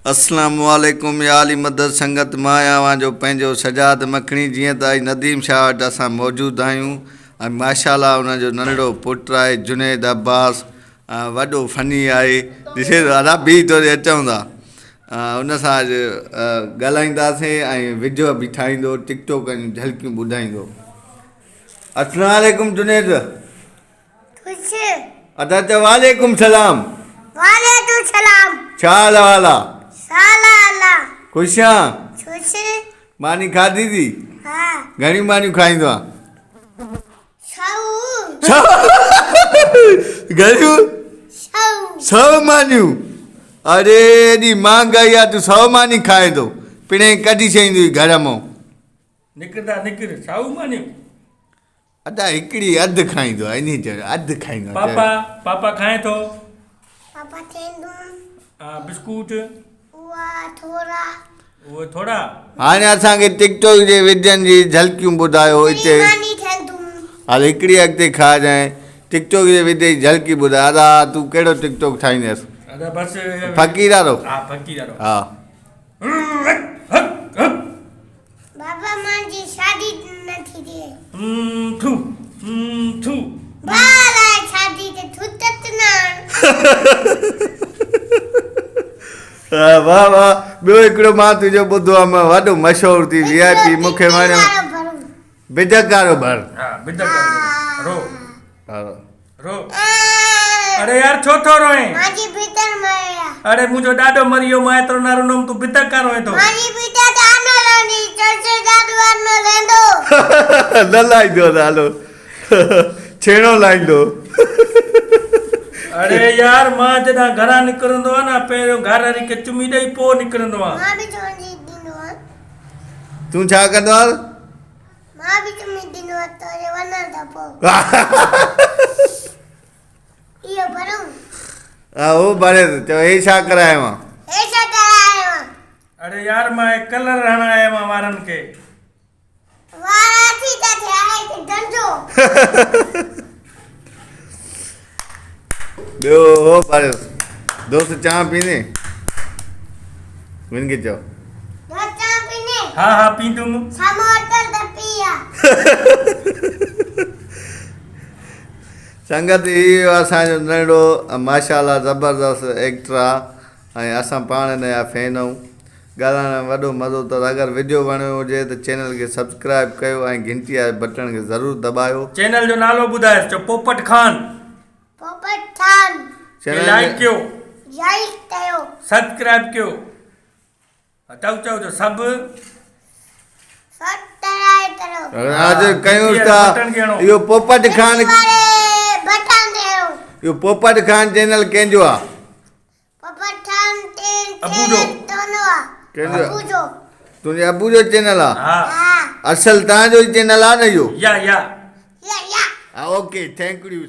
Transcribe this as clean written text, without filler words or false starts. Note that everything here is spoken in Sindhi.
اسلام عليڪم يا علي مدد سنگت مان آهيان اوهان جو پنهنجو سجاد مکڻي جيئن ته اڄ نديم شاهه وٽ اسان موجود آهيون ۽ ماشاء الله ان جو ننڍڙو پٽ آهي جنيد عباس وڏو فني آهي ڏسي ٿو ادا بي تو اچون ٿا ان سان اڄ ڳالهائينداسين ۽ وڊيو به ٺاهيندو ٽڪ ٽاڪ جون جهلڪيون ٻڌائيندو اسلام عليڪم جنيد خوش. ادا چئو وعليڪم سلام. وعليڪم سلام. ڇا حال احوال آ؟ سال الا. خوش آن؟ خوش. ماني کاڌي ٿي؟ ها. گهڻيون مانيون کائيندو آن؟ سؤ. سؤ گهڻيون؟ سؤ. سؤ مانيون؟ اڙي ايڏي مهانگائي آ تون سؤ ماني کائين ٿو پڻهين ڪڍي ڇڏيندوئي گهر مون. نڪردا نڪر سؤ مانيون. ادا هڪڙي اڌ کائيندو آهي انهي چيو اڌ کائيندو آهي پاپا پاپا کائين ٿو. پاپا ٿيندو. ها بسڪوٽ. اها ٿورا. اهي ٿورا. هاڻي اسان کي ٽڪ ٽاڪ جي وڊين جي جهلڪيون ٻڌايو هتي ماني ٿيندو. هل هڪڙي اڳتي کائجانء ٽڪ ٽاڪ جي وڊيو جي جهلڪي ٻڌاء ادا تون ڪهڙو ٽڪ ٽاڪ ٺاهينديس. ادا بس فقير وارو. ها فقير وارو. ها. بابا مانجي شادي نه ٿي ٿئي. ٿو ٿو. ڀاء لاء شادي تي ٿوتت نه آڻ. واه واه ٻيو هڪڙو مان تنهنجو ٻڌو آ مان وڏو مشهور ٿي وي آء پي مونکي وڻيو بدڪ وارو ڀر. ها بدڪ وارو رو رو اڙي يار ڇو ٿو روئين؟ مانجي ڀتر مري آ. اڙي منهنجو ڏاڏو مري ويو مان ايترو نه رنوم تون بدڪ کان روئين ٿو. مانجي ڀتر ته آنو لهندي چرچو ڏاڏو آنو لهندو. نه لائيندو نالو ڇيڻو لائيندو. اڙي يار مان جڏهن گهران نڪرندو آهيان نه پهريون گهر واري کي چمي ڏئي پوء نڪرندو آهيان. مان به چمي ڏيندو آهيان. تون ڇا ڪندو آهين؟ مان به چمي ڏنو اٿو جي وڃان ته پوء اهو ڀرون. ها هو ڀري ٿو چئو هي ڇا ڪرايو آ. هي ڇا ڪرايو آ. اڙي يار مان هي ڪلر هڻايو آ وارن کي. وارا ٿي ٿا ٿيا هي ته گنجو. ٻيو هو ڀريو دوست چانهه پيندين هن کي چئو. دوست چانهه پيندين. ها ها پيندم. سامهون هوٽل ته پي آ. سنگت هي هيو اسان جو ننڍڙو ماشاءالله زبردست ايڪٽر آ ۽ اسان پاڻ هن جا فين آهيون ڳالهائڻ ۾ وڏو مزو اٿس اگر وڊيو وڻيو هجي ته چينل کي سبسڪرائب ڪيو ۽ گهنٽي واري بٽڻ کي ضرور دٻايو. چينل جو نالو ٻڌايس چئو پوپٽ خان. پوپٽ خان. کي لائيڪ ڪيو. لائيڪ ڪيو. سبسڪرائب ڪيو. چئو چئو چئو سب. سبسڪرائب ڪرو. اڄ ڪيون ٿا اهو پوپٽ خان. بٽڻ تي هڻو. اهو پوپٽ خان چينل ڪنهن جو آ. پوپٽ خان ابو جو. چينل آ. ڪنهن جو؟ ابو جو. تنهنجي ابو جو چينل آ. ها. اصل تان جو ئي چينل آ نه اهو. يا يا. يا يا. ها اوڪي thank you.